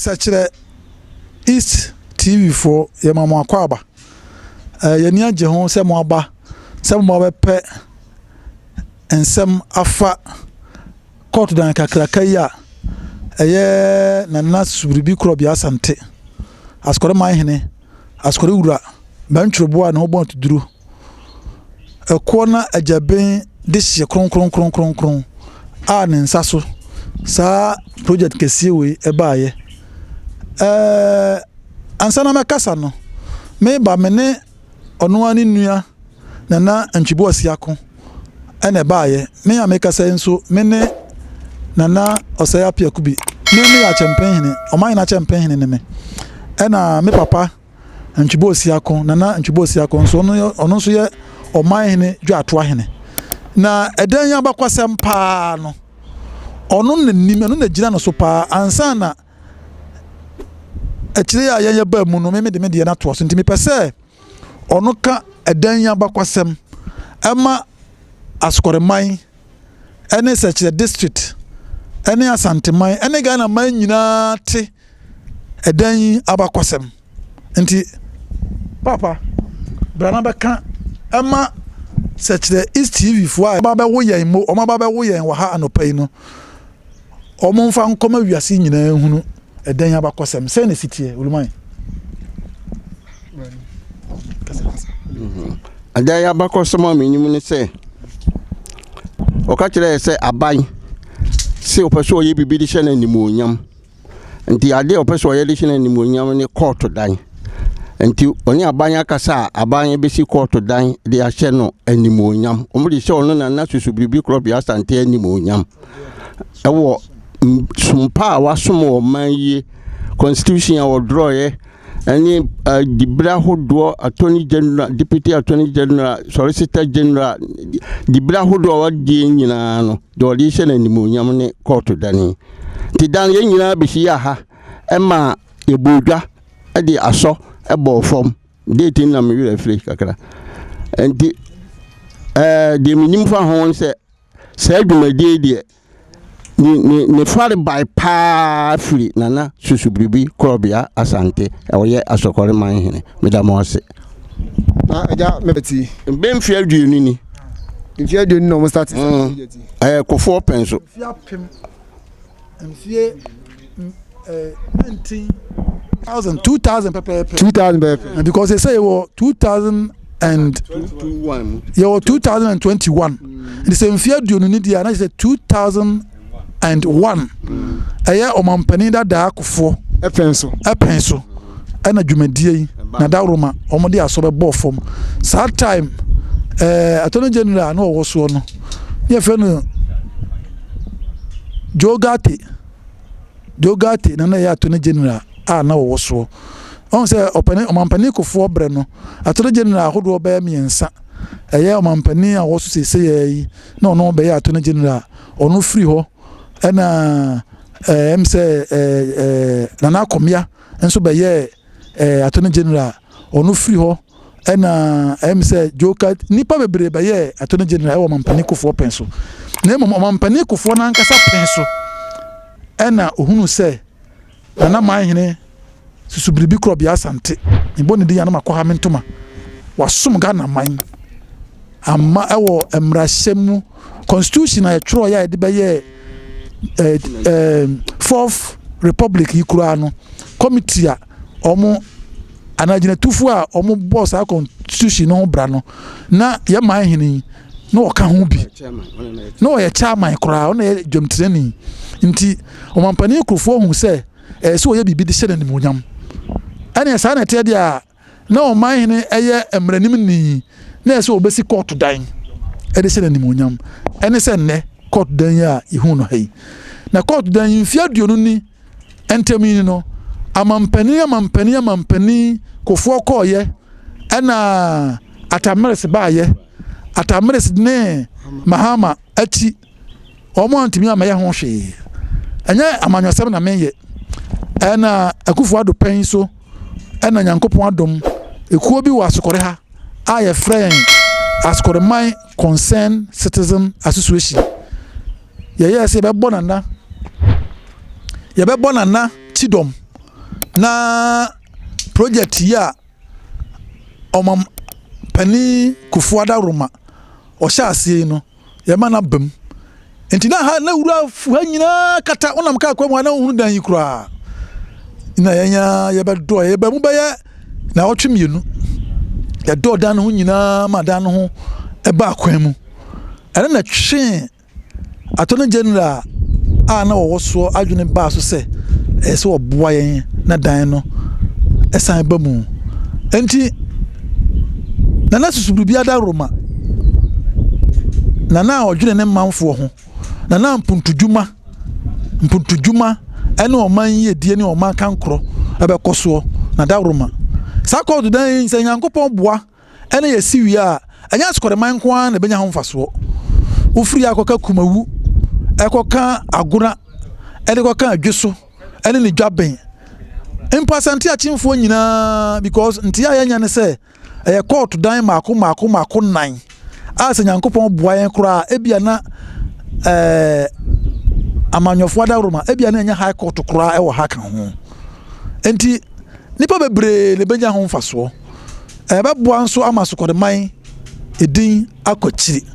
Sɛkyerɛ East TV foɔ, yɛma mo akwaaba. Ɛɛ yɛn ani agye ho sɛ moaba sɛ moabɛpɛ nsɛm afa kɔɔto dan kakraka yi a ɛyɛ Nana Subiribi Korɔbea Asante, Asukɔre Manhene, Asukɔre Wura, Bɛntwerɛboɔ a ne ho bɔn atuduro. Ɛkoɔ na agyaben dehyeɛ kronkronkronkron a ne nsa so saa project kɛseɛ wei baeɛ. Ɛɛɛ ansa na mɛkasa no, meba me ne ɔno ara ne nua Nana Antwi Boasiako na ɛbaeɛ. Me a mekasa yi nso, me ne Nana Osei Appiah Kubi. Me meyɛ Akyɛmpenhene, Ɔmanhene Akyɛmpenhene ne me. Ɛna me papa Ntwibo Osiako, Nana Ntwibo Osiako nso, ɔno yɛ ɔno nso yɛ ɔmanhene dwaatoahene. Na ɛdan yi abakwasɛm paa no, ɔno na nim, ɛno na gyina no so paa ansa na akyire a yɛn yɛbaa mu no, me mede me deɛ no atoa so. Nti mepɛ sɛ ɔno ka ɛdan yi abakwasɛm ɛma Asukɔreman ɛne Sɛkyerɛ district ɛne Asanteman ɛne Ghana man nyinaa te ɛdan yi abakɔsɛm. Nti paapa bra na bɛka ɛma Sɛkyerɛ East TV foɔ a wɔn abɛwo yɛn mo wɔn aba abɛwo yɛn wɔ ha anɔpa yi no, wɔn mfa nkɔma wiase nyinaa nhunu ɛdan yi abakɔsɛm. Sɛn na esi teɛ, Oluman? Ɛdan yi abakɔsɛm a menim ne sɛ, ɔka kyerɛɛ sɛ aban sɛ ɔpɛ sɛ ɔyɛ biribi de hyɛ no animuonyam. Nti adeɛ a ɔpɛ sɛ ɔyɛ de hyɛ no animuonyam ne kɔɔto dan. Nti ɔne aban akasa a aban bɛsi kɔɔto dan de ahyɛ no animuonyam. Wɔde hyɛ ɔno Nana Susubiribi Korɔbea Asante animuonyam ɛwɔ sompa a wasom wɔ ɔman yie, constitution a wɔdrɔɔyɛ ɛne diberɛ ahodoɔ attorney general, deputy attorney general, solicitor general, diberɛ ahodoɔ a wadie nyinaa no, deɛ ɔde hyɛ no animuonyam ne kɔɔto dan yi. Nti dan yɛn nyinaa bɛhyia ha ɛma yɛbɔɔ dwa de asɔ bɔɔ fam. Date no na me werɛ afiri kakra. Nti ɛɛ deɛ menim fa ho ne sɛ saa dwumadie yi deɛ ne ne ne farebae paa firi Nana Susubiribi Korɔbea Asante ɔyɛ Asɔkɔre man hene. Meda mo ase. Na agya mɛti. Mbɛ mfe aduonu ni. Mfe aduonu na wɔn start sɛ project yi. Ɛyɛ kofoɔ pɛn so. Mfe apem mfie 19,000 2000 pɛpɛɛpɛ. 2000 pɛpɛɛpɛ. Because they say yɛwɔ 2000 and yɛwɔ 2021 nti sɛ mfie aduonu ni deɛ a na kyerɛ sɛ 2001 ɛyɛ ɔmampanin dadaa kofoɔ ɛpɛn so ɛpɛn so ɛna dwumadie yi na dawuroma wɔn de asɔ bɛbɔɔ fam saa time ɛɛ attorney general na ɔwɔ soɔ no ne yɛfrɛ no Joe Ghartey Joe Ghartey na na ɛyɛ attorney general a na ɔwɔ soɔ ɔn sɛ ɔpanin ɔmampanin kofoɔ brɛ no attorney general ahodoɔ bɛyɛ mmiɛnsa ɛyɛ ɔmampanin a ɔwɔ so seesei yi na ɔno bɛyɛ attorney general ɔno firi hɔ ɛna ɛɛ ɛm sɛ ɛɛ ɛɛ Nana Akomea nso bɛyɛɛ ɛɛ attorney general ɔno firi hɔ ɛna ɛm sɛ Joka nipa bebree bɛyɛɛ attorney general ɛwɔ ɔmampanin Kufuor pɛn so na mmom ɔmampanin Kufuor n'ankasa pɛn so ɛna ohunu sɛ Nana Manhene susu biribi korɔ bea Asante mebɔ ne din a na makɔ ha me ntoma wasom Ghana man ama ɛwɔ mmarahyɛ mu constitution a yɛtwerɛ yɛ a yɛde bɛyɛɛ ɛɛ ɛɛ fourth republic yi koraa no committee a wɔn anaa gyinatufoɔ a wɔn bɔɔ saa constitution no ho bra no na yɛ man hene yi na ɔka ho bi na ɔyɛ chairman koraa ɔna yɛ dwamtirani nti ɔmampanin kurofoɔ hu sɛ ɛyɛ sɛ ɔyɛ biribi de hyɛ n'animuonyam ɛne saa na ɛteɛ deɛ a na ɔman hene yɛ mmaranimni na ɛsɛ sɛ ɔbɛsi kɔɔto dan de hyɛ no animuonyam. Ɛne sɛ nnɛ kɔɔto dan yi a yɛhu no ha yi. Na kɔɔto dan yi mfeɛ aduonu ni ntam yi no, amampanin amampanin amampanin kofoɔ kɔɔyɛ ɛna Atta Mills baayɛ. Atta Mills ne Mahama akyi wɔn antumi ammɛyɛ ho hwee. Ɛnyɛ amanyɔsɛm na meyɛ. Ɛna Akufo Addo pɛn so ɛna Nyankopɔn adom ekuo bi wɔ Asokɔre ha a yɛfrɛ yɛn Asokɔreman Concerned Citizen Association. Yɛyɛɛ sɛ yɛbɛbɔ nana yɛbɛbɔ nana kyidɔm. Na project yi a ɔmam panin Kufuor Adaworoma ɔhyɛ aseɛ yi no, yɛma no aba mu. Nti na ha na wura fu ha nyinaa kata, wonam kaa kwan mu a na wohunu dan yi koraa. Na yɛn ara yɛbɛdɔ, yɛba mu bɛyɛ naawɔtwe mmienu. Yɛdɔɔ dan no ho nyinaa ma dan no ho ɛbaa kwan mu. Ɛno na ɛtwee Attorney General a na wɔwɔ soɔ adwene baa so sɛ ɛyɛ sɛ wɔboa yɛn na dan no san ba mu. Enti Nana susu biribi adaworoma. Nana a ɔdwene ne manfoɔ ho. Nana mpuntudwuma, mpuntudwuma ne ɔman yiedie ne ɔman kankorɔ ɛbɛkɔ soɔ. Na dawuroma. Saa kɔɔto dan yi sɛ Nyankopɔn boa ɛna yɛsi wie a, ɛnyɛ asukɔreman nko ara na ɛbɛnya ho mfasoɔ. Wofiri akɔka Kumawu, ɛkɔka Agona, ɛde kɔka Adweso, ɛne ne Dwaben. Mpo Asante Akyemfoɔ nyinaa because nteɛ a yɛanya ne sɛ ɛyɛ kɔɔto dan mmaako mmaako mmaako nnan a sɛ Nyankopɔn boa yɛn koraa ebia na ɛɛ amanyɔfoɔ adaworoma ebia na ɛnyɛ high court koraa ɛwɔ ha ka ho. Nti nipa bebree na ebenya ho mfasoɔ. Ɛbɛboa nso ama Sokɔdeman edin akɔ akyiri.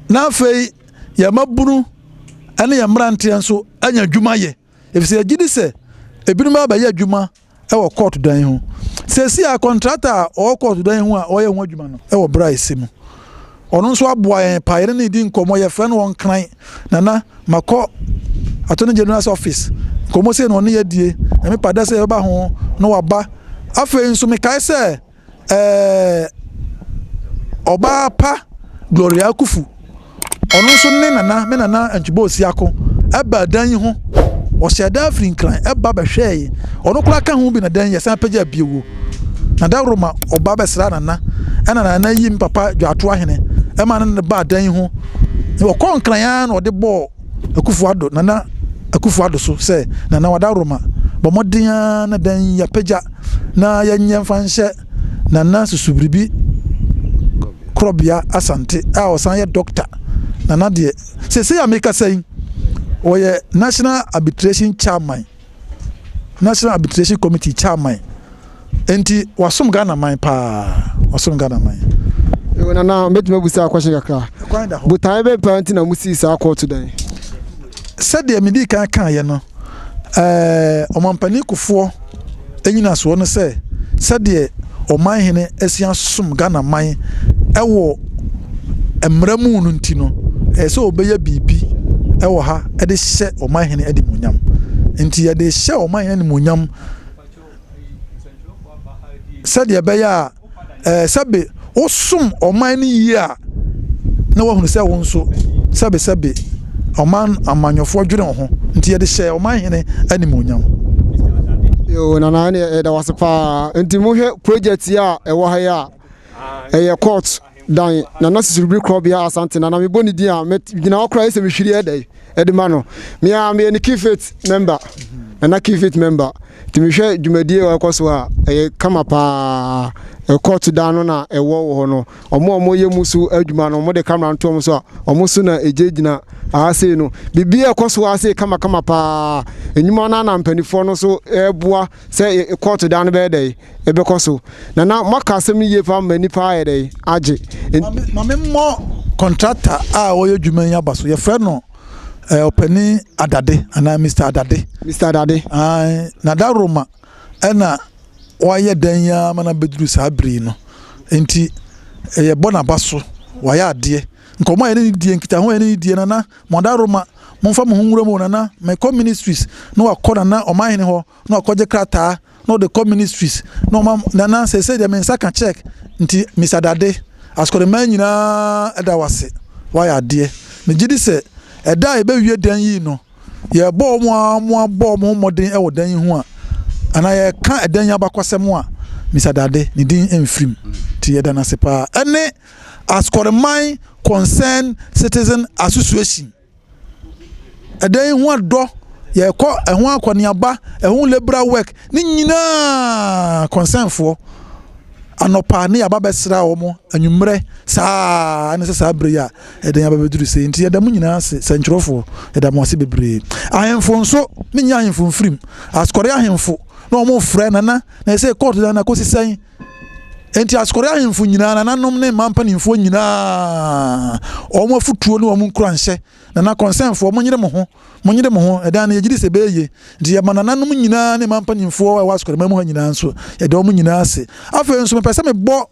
Na afei yɛn mmabunu ne yɛn mmeranteɛ nso anya adwuma yɛ. Efisɛ yɛgye di sɛ ebinom abɛyɛ adwuma wɔ kɔɔto dan yi ho. Seesei a kɔntrata a ɔwɔ kɔɔto dan yi ho a ɔyɛ ho adwuma no wɔ berɛ a ɛsɛ mu. Ɔno nso aboa yɛn paa, yɛne no redi nkɔmmɔ, yɛfrɛ no wɔ Nkran, Nana, makɔ Attorney General's office, nkɔmmɔ sei na ɔne yɛadie, Nyame pa da sɛ yɛbɛba ho na waba. Afei nso mekae sɛ ɛɛ ɔbaa pa Gloria Akufu, ɔno nso ne nana, me nana Antwi Osiako ɛbaa dan yi ho. Ɔhyɛɛ dan firi Nkran ɛba bɛhwɛɛe. Ɔno koraa ka ho bi na dan yi yɛsan pagyaa bio. Na dawuroma ɔba bɛsraa nana, ɛna nana yi me papa Dwato Ahene ɛma ne ne baa dan yi ho. Ɔkɔɔ Nkran ara na ɔde bɔɔ Akufo Addo, Nana Akufo Addo so sɛ, Nana Wadaworoma, bɔ mmɔden ara na dan yi yɛapagya na yɛnyɛ mfa nhyɛ Nana Susubiribi Korɔbea Asante a ɔsan yɛ dɔkta. Nana deɛ, seesei a mekasa yi, ɔyɛ National Arbitration Chairman, National Arbitration Committee Chairman. Enti wasom Ghana man paa, wasom Ghana man. Yo, Nana, mɛtumi abusa question kakra. Kwan da hɔ. Botaeɛ bɛn paa nti na mosii saa kɔɔto dan yi? Sɛdeɛ medii kan kaeɛ no, ɛɛ Ɔmampanin Kufuor nnyinasoɔ ne sɛ, sɛdeɛ Ɔmanhene asi asom Ghana man wɔ mmara mu no nti no, ɛyɛ sɛ ɔbɛyɛ biribi wɔ ha de hyɛ Ɔmanhene animuonyam. Nti yɛde rehyɛ Ɔmanhene animuonyam sɛdeɛ ɛbɛyɛ a ɛɛ sɛbe wosom ɔman no yie a na wahunu sɛ wo nso sɛbe sɛbe ɔman amanyɔfoɔ dwene wo ho nti yɛde hyɛ ɔman hene animuonyam. Yoo nana ɛne ɛda wase paa nti mohwɛ project yi a ɛwɔ ha yi a ɛyɛ court dan Nana Sisiribiri Korɔbea Asante Nana mebɔ ne din a megyina hɔ koraa ɛsɛ mehwiri ɛdɛ ɛde ma no me a meyɛ ne key faith member Nana key faith member nti mehwɛ dwumadie a ɛkɔ so a ɛyɛ kama paa ɛkɔɔto dan no na ɛwɔ wɔ hɔ no ɔmo a ɔmo yɛ mu so adwuma no ɔmo de kamera nto ɔmo so a ɔmo so na egyinagyina aha sei no biribi a ɛkɔ so ha sei kamakama paa nnwuma no na mpanimfoɔ no so ɛreboa sɛ kɔɔto dan no bɛyɛ dɛ ɛbɛkɔ so. Nana, moaka asɛm no yie paa ma nnipa ayɛ dɛ agye. Ma me mmɔ kɔntrata a ɔyɛ adwuma yi aba so. Yɛfrɛ no eh, Ɔpanin Adade anaa Mr. Adade. Mr. Adade. Ae, Nadaroma ɛna wayɛ dan yi ara ma no abɛduru saa bere yi no. Nti yɛbɔ n'aba so, wayɛ adeɛ. Nkɔmmɔ a yɛne no die, nkitaho a yɛne no die, Nana, mo adaworoma, momfa mo ho nwura mu o, Nana, mekɔ ministries na wakɔ Nana ɔmanhene hɔ na wakɔgye krataa na ɔde kɔ ministries na ɔma Nana seesei deɛ me nsa ka check nti Mister Dade asɔremmaa nyinaa ɛda wo ase wayɛ adeɛ megye di sɛ ɛda a yɛbɛwie dan yi no yɛbɔ wɔn a wɔn abɔ wɔn ho mmɔden wɔ dan yi ho a anaa yɛka ɛdan yi abakɔsɛm a Mister Dade ne din mfirim nti yɛda no ase paa ɛne Asɔreman Concerned Citizen Association. Ɛdan yi ho adɔ, yɛkɔ ɛho akɔneaba, ɛho labourer work ne nyinaa concern foɔ. Anɔpa ne yɛaba bɛsra wɔn, anwummerɛ saa ne sɛ saa berɛ yi a ɛdɛn aba bɛduru sei. Nti yɛda mo nyinaa ase, sɛnkyerɛwfoɔ, yɛda mo ase bebree. Ahemfo nso, menyi ahemfo mfirim. Asukɔre ahemfo na wɔn frɛ nana, na ɛsɛ kɔɔto dan na kɔsi sɛn. Nti asukɔre ahemfo nyinaa, nananom ne mmaa mpanimfoɔ nyinaa, wɔn afutuo ne wɔn nkuranhyɛ, nana kɔnsɛnfoɔ, monyere mo ho. Monyere mo ho, ɛdan no yɛgye di sɛ ɛbɛyɛ yie. Nti yɛma nananom nyinaa ne mmaa mpanimfoɔ a ɛwɔ asukɔrema mu ha nyinaa nso, yɛda wɔn nyinaa ase. Afei nso mepɛ sɛ mebɔ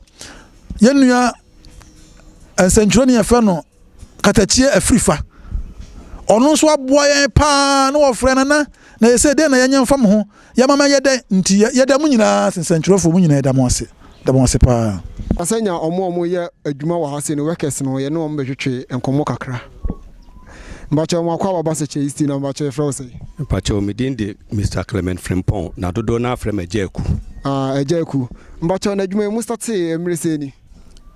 yɛn nua nsɛntwerɛni a yɛfrɛ no Katakyie Afirifa. Ɔno nso aboa yɛn paa na wɔfrɛ nana na yɛsɛ dɛn na yɛnyɛ mfa mo ho. Yɛma ma yɛ dɛn nti yɛda mo nyinaa ase nsɛntwerɛfoɔ mo nyinaa yɛda mo ase da mo ase paa. Sɛnea wɔn a wɔyɛ adwuma wɔ ha sei no, workers no, yɛne wɔn bɛtwetwe nkɔmmɔ kakra. Mpakyɛw, mo akɔ aba Sekyɛ East na mpakyɛw yɛfrɛ wo sɛn? Mpakyɛw, me din de Mister Clement Frimpong, na dodoɔ no ara frɛ me Agya Aku. Ah, Agya Aku. Mpakyɛw, na adwuma yi mo startee mmere sɛn ni?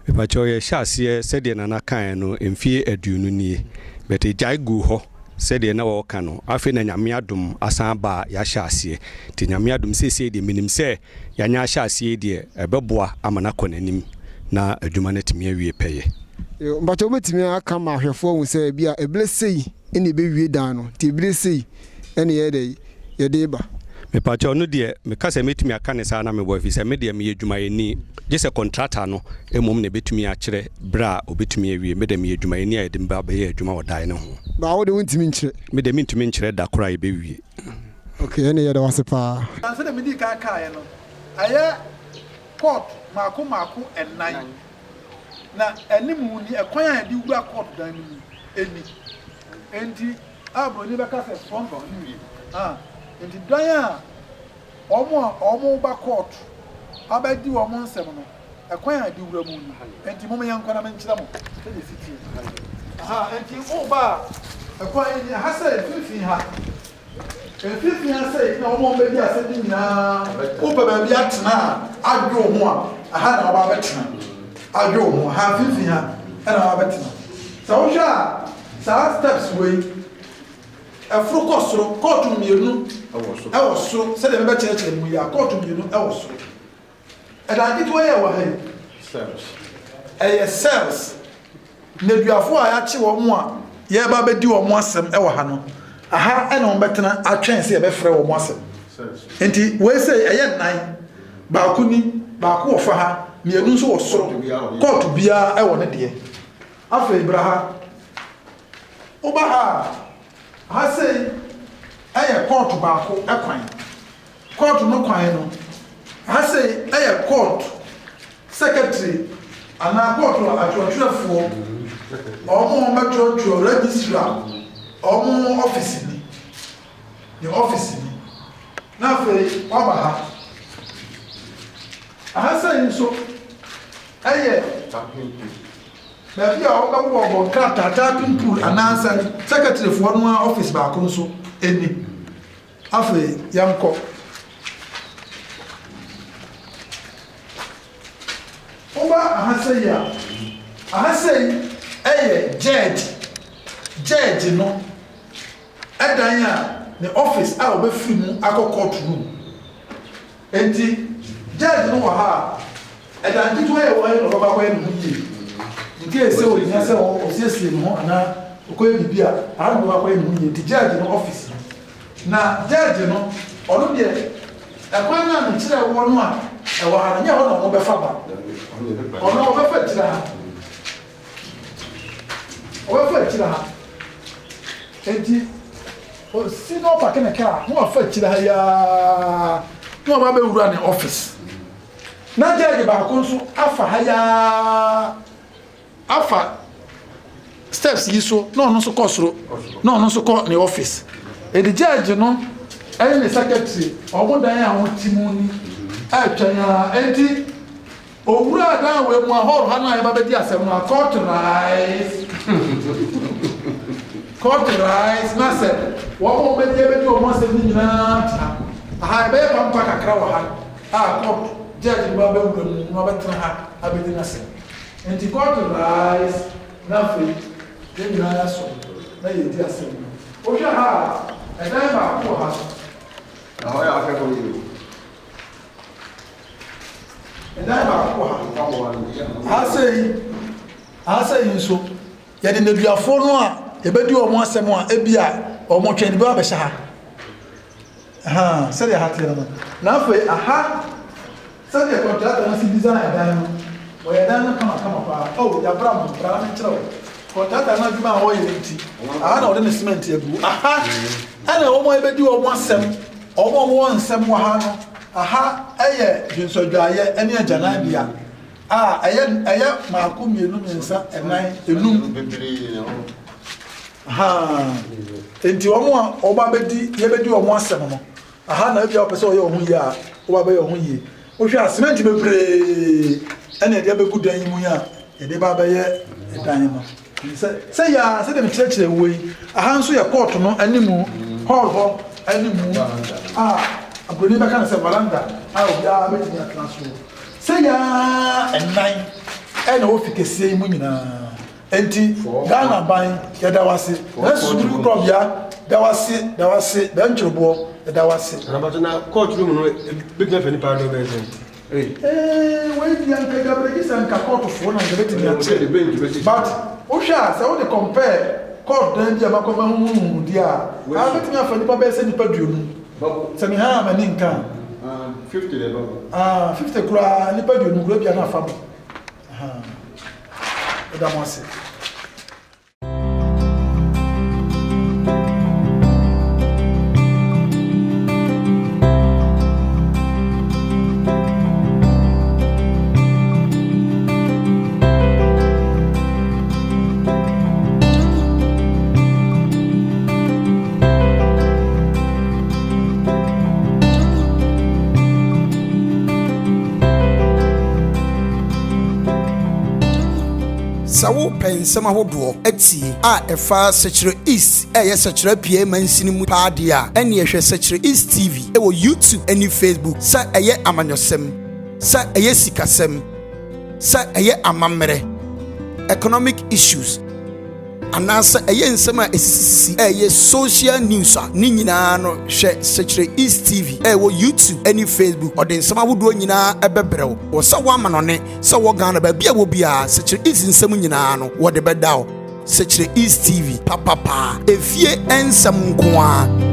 Mepakyɛw yɛhyɛ aseɛ sɛdeɛ Nana kaeɛ no mfeɛ aduonu nie but yɛgyae guu hɔ sɛdeɛ na ɔreka no afei na Nyame adom asan aba a yɛahyɛ aseɛ nti Nyame adom seesei deɛ menim sɛ yɛanya ahyɛ aseɛ yi deɛ ɛbɛboa ama no akɔ n'anim na adwuma no atumi awie pɛyɛ. Yo, mpakyɛw wobɛtumi aka ma ahwɛfoɔ ahu sɛ ebia ɛberɛ sei na ɛbɛwie dan no nti ɛberɛ sei na yɛyɛ dɛn yɛde reba. Mepakyɛw, no deɛ meka sɛ mɛtumi aka no saa na mebɔ efisɛ me deɛ meyɛ dwumayɛni, gye sɛ kɔntrata no mmom na ɛbɛtumi akyerɛ berɛ a ɔbɛtumi awie, me deɛ meyɛ dwumayɛni a yɛde me ba bɛyɛ adwuma wɔ dan no ho. But wo deɛ wontumi nkyerɛ? Me deɛ mentumi nkyerɛ da koro a yɛbɛwie. Ok, ɛnneɛ yɛda wo ase paa. Na sɛdeɛ medii kan kaeɛ no, ɛyɛ kɔɔto mmaako mmaako nnan, na anim ni, ɛkwan a yɛde wura kɔɔto dan no mu ni. Enti a buroni bɛka sɛ front view. Ah, enti dan a wɔn a wɔreba kɔɔto abɛdi wɔn nsɛm no, ɛkwan a ɛde wura mu ni. Enti mom yɛnkɔ na menkyerɛ mo sɛdeɛ ɛsi teɛ. Aha, enti woreba a, ɛkwan yi ni. Ɛha sɛ mfimfini ha. Mfimfini ha sei na wɔn a wɔbɛdi asɛm no nyinaa, wopɛ baabi atena a, adwo wo ho a, ɛha na wɔba abɛtena. Adwo wo ho, ha mfimfini ha na wɔba abɛtena. Sɛ wohwɛ a, saa steps wei, ɛforo kɔ soro, kɔɔto mmienu wɔ soro, sɛdeɛ mebɛkyerɛkyerɛ mu yi a, kɔɔto mmienu wɔ soro. Ɛdan ketewa yi a ɛwɔ ha yi, ɛyɛ cells. Nneduafo a yɛakye wɔn a yɛreba abɛdi wɔn asɛm wɔ ha no, aha na wɔbɛtena atwɛn sɛ yɛbɛfrɛ wɔn asɛm. Nti wei sei ɛyɛ nnan, baako ni, baako wɔ fa ha, mmienu nso wɔ soro. Kɔɔto biara wɔ ne deɛ. Afei bra ha. Woba ha a, ha sei yɛ kɔɔto baako kwan. Kɔɔto no kwan no, ha sei yɛ kɔɔto secretary anaa kɔɔto atwerɛtwerɛfoɔ, wɔn a wɔbɛtwerɛtwerɛ registrar, wɔn ɔfisi ni, ne ɔfisi ni. Na afei waba ha. Aha sei nso yɛ baabi a wɔbɛbobɔbobɔ nkrataa, typing pool anaasɛ secretaryfoɔ no ara ɔfisi baako nso ni. Afei yɛnkɔ. Woba aha sei a, aha sei yɛ judge, judge no dan a ne office a ɔbɛfiri mu akɔ court room. Enti judge no wɔ ha a, ɛdan ketewa yi a ɛwɔ ha yi na ɔbɛba akɔyɛ ne ho yie. In case sɛ ɔhia sɛ ɔsiesie ne ho anaa ɔkɔyɛ biribi a, aha na ɔbɛba akɔyɛ ne ho yie. Nti judge no office no. Na judge no, ɔno deɛ, ɛkwan no a mekyerɛɛ woɔ no a ɛwɔ ha no, nyɛ hɔ na ɔno bɛfa ba. Ɔno ɔbɛfa akyire ha. Ɔbɛfa akyire ha. Enti, ɔsi na ɔpake ne kaa na wafa akyire ha yi ara na waba abɛwura ne office. Na judge baako nso afa ha yi ara afa steps yi so na ɔno nso kɔ soro na ɔno nso kɔ ne office. Edi judge no ɛne ne secretary wɔn dan a wɔte mu ni ɛretwɛn ara. Enti owura dan wɔ mu a hall ha no a yɛba bɛdi asɛm no a court rise court rise na sɛ wɔn a wɔbɛdi abɛdi wɔn asɛm no nyinaa tena aha ɛbɛyɛ pampa kakra wɔ ha a court judge no ba bɛwura mu na ɔbɛtena ha abɛdi n'asɛm. Enti court rise na afei yɛn nyinaa yɛasɔre na yɛredi asɛm no. Wohwɛ ha a, ɛdan baako wɔ ha. Na hɔ yɛ ahwɛ hɔ yie. Ɛdan baako wɔ ha. Ha sei, ha sei nso, yɛde nneduafoɔ no a yɛbɛdi wɔn asɛm a ebi a wɔn twɛn de bi abɛhyɛ ha. Ahaa, sɛdeɛ ha teɛ no no. Na afei aha, sɛdeɛ kɔntrata no si design ɛdan no, wɔyɛ dan no kamakama paa. Oh, yɛabra mo, bra na menkyerɛ wo. Kɔntrata no adwuma a ɔyɛ no nti, aha na ɔde ne cement agu. Aha ɛna wɔn a yɛbɛdi wɔn asɛm, wɔn a wɔwɔ nsɛm wɔ ha no, aha ɛyɛ dwensɔdwaeɛ ne agyananbea a ɛyɛ ɛyɛ mmaako mmienu mmiɛnsa ɛnan enum. Ahaa. Enti wɔn a wɔba bɛdi yɛbɛdi wɔn asɛm no, aha na ebia wɔpɛ sɛ wɔyɛ wɔn ho yie a, wɔba bɛyɛ wɔn ho yie. Wohwɛ a cement bebree ɛna yɛde abɛgu dan yi mu yi a yɛde ba abɛyɛ dan no. Sɛ sɛ yɛ a sɛdeɛ mekyerɛkyerɛ wɔ yi, aha nso yɛ court no animu, hall hɔ animu a aburoni bɛka no sɛ veranda a obiara bɛtumi atena so. Sɛ yɛ a ɛnan ɛna ɛwɔ fi kɛseɛ yi mu nyinaa. Enti Ghana ban yɛda wo ase. Nana Susubiri Korɔbea da wo ase da wo ase Bɛntwereboɔ yɛda wo ase. Anabato na court room no ebetumi afa nipa dodoɔ bɛyɛ sɛn? Ee wei deɛ nka Gabregi sɛ nka court foɔ na nka betumi akyɛ but wohwɛ a sɛ wode compare court dan bi a makɔ mahuhuhu deɛ a aa betumi afa nipa bɛyɛ sɛ nipa duonum sɛ me haa m'ani nka a. 50 deɛ ɛbɛbɔ. Ah 50 koraa nipa duonum koraa bia na afa mo. Ɛda mo ase. Sɛ wopɛ nsɛm ahodoɔ atie a ɛfa Sɛkyerɛ East a ɛyɛ Sɛkyerɛ Apueɛ mansini mu paa deɛ a, ɛnneɛ hwɛ Sɛkyerɛ East TV wɔ YouTube ne Facebook. Sɛ ɛyɛ amanyɔsɛm, sɛ ɛyɛ sikasɛm, sɛ ɛyɛ amammerɛ, economic issues, anaasɛ ɛyɛ nsɛm a esisisisi a ɛyɛ social news a, ne nyinaa no hwɛ Sekyerɛ East TV a ɛwɔ YouTube ne Facebook. Ɔde nsɛm ahodoɔ nyinaa bɛbrɛ wo. Wɔ sɛ wɔ amanɔne, sɛ wɔ Ghana, baabi a wɔ biara, Sekyerɛ East nsɛm nyinaa no, wɔde bɛda wo. Sekyerɛ East TV, papapaa, efie nsɛm nko ara.